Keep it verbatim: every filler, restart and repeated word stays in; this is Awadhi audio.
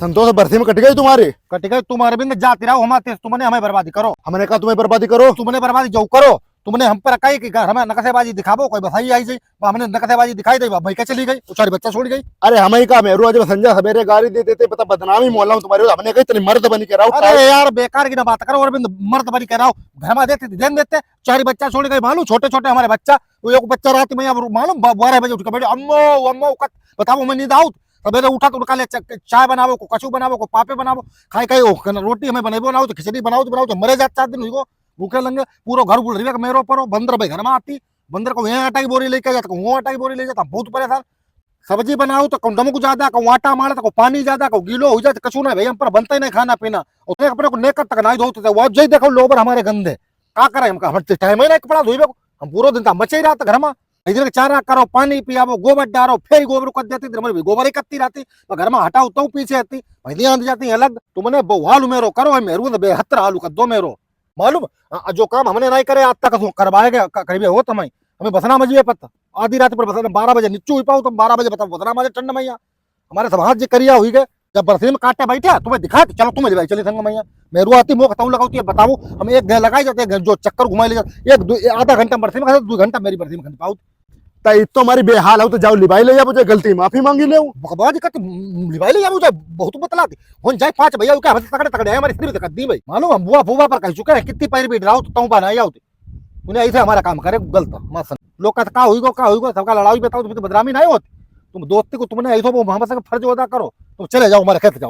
संतोष, बरसी में कट गई तुम्हारी। कट गई तुम्हारे बिंद जाती रहो, हमारे तेज तुमने हमें बर्बादी करो। हमने कहा तुम्हें बर्बादी करो? तुमने बर्बादी जो करो, तुमने हम पर कही कि घर में नकसेबाजी दिखावो, कोई बसाई आई जाई, बा हमने नकसेबाजी दिखाई दे, बा भाई क्या चली गई, उचारी बच्चा छोड़ गई। अरे हमें ही काम है, रोज संजय सवेरे गाड़ी दे देते, पता बदनामी मोहल्ला में तुम्हारी, हमने कही इतनी मर्द बनी के रहो। अरे यार बेकार की ना बात करो, अरविंद मर्द बनी के रहो, घर में देते, देन देते, चार बच्चा छोड़ गए मालूम, छोटे छोटे हमारे बच्चा, वो एक बच्चा रात में अब मालूम बा-, बारह बजे उठ के बैठे, "अम्मो, अम्मो," कत-, बताओ, मैं नींद आउत। सवेरे उठा तो उनका ले च-, चाय बनावो, को कचू बनावो, को पापे बनावो, खाए खाए, ओ, कन-, रोटी हमें बनाइबो बनाओ, तो खिचड़ी बनाओ, तो बनाओ, तो मरे जात चार दिन हुई गो, भूखे लंगे, पूरो घर गुल रिवे के मेरो परो, बंदर भाई घर में आती, बंदर को यहाँ आटा की बोरी लेके जाता, को वहाँ आटा की बोरी ले जाता, हम बहुत परेशान। सब्जी बनाओ तो को नमक ज्यादा, को आटा माड़ा, तो को पानी ज्यादा, को गीलो हो जाए, तो कछू ना भाई, हम पर बनता ही नहीं खाना पीना। और अपने को नेकर तक नहीं धोते थे, वो जय देखो लोबर हमारे गंदे, का करे हमका, हम टाइम ही नहीं कपड़ा धोइबे को, हम पूरा दिन तो मचे ही रहते घर में। इधर के चारा करो, पानी पियावो, गोबर डारो, फिर गोबर कर देती, इधर भी गोबर ही करती रहती, तो घर में हटाओ तो पीछे आती, भाई ध्यान दे जाती है अलग। तुमने बहु हाल मेरो करो, है मेरो तो बेहतर हाल कर दो मेरो। मालूम, अ, जो काम हमने नहीं करे आज तक, तो करवाए गए, क-, करीबे हो तुम्हें, हमें बसना मजबे पत्ता। आधी रात पर बसना, बारह बजे निच्चू हुई पाओ, तुम बारह बजे बताओ, बसना मजे ठंड में यहाँ। हमारे समाज जी करिया हुई गए, जब बरसी में काटे बैठे, तुम्हें दिखा के चलो, तुम्हें ले चली संग मैया। मेरू आती मोह खतम लगाओ, तो ये बताओ, हम एक घंटा लगाई जाते, एक घंटा जो चक्कर घुमाई ले जाते, एक दो, आधा घंटा बरसी में खाते, दो घंटा मेरी बरसी में खाते पाओ। ता इतो हमारी बेहाल हो, तो जाओ लिबाई ले जाओ, मुझे गलती माफी मांगी ले। बकवास का तो लिबाई ले जाओ, मुझे बहुत बतलाती। होन जाए पांच भैया, क्या हम तगड़े तगड़े हैं, हमारी सिर्फ दिक्कत दी भाई। मालूम हम बुआ फूबा पर कह चुके हैं, कितनी पैर भी डराओ, तो तऊ बना आओ। तूने ऐसे हमारा काम करे, गलत, मत समझ। लोग कहते, "का हुई गो, का हुई गो?" सबका लड़ाई बताओ, तुम तो बदनामी नहीं होती। तुम दोस्ती को तुमने ऐसो वो मोहब्बत से फर्ज अदा करो, तुम चले जाओ, हमारे खेत जाओ।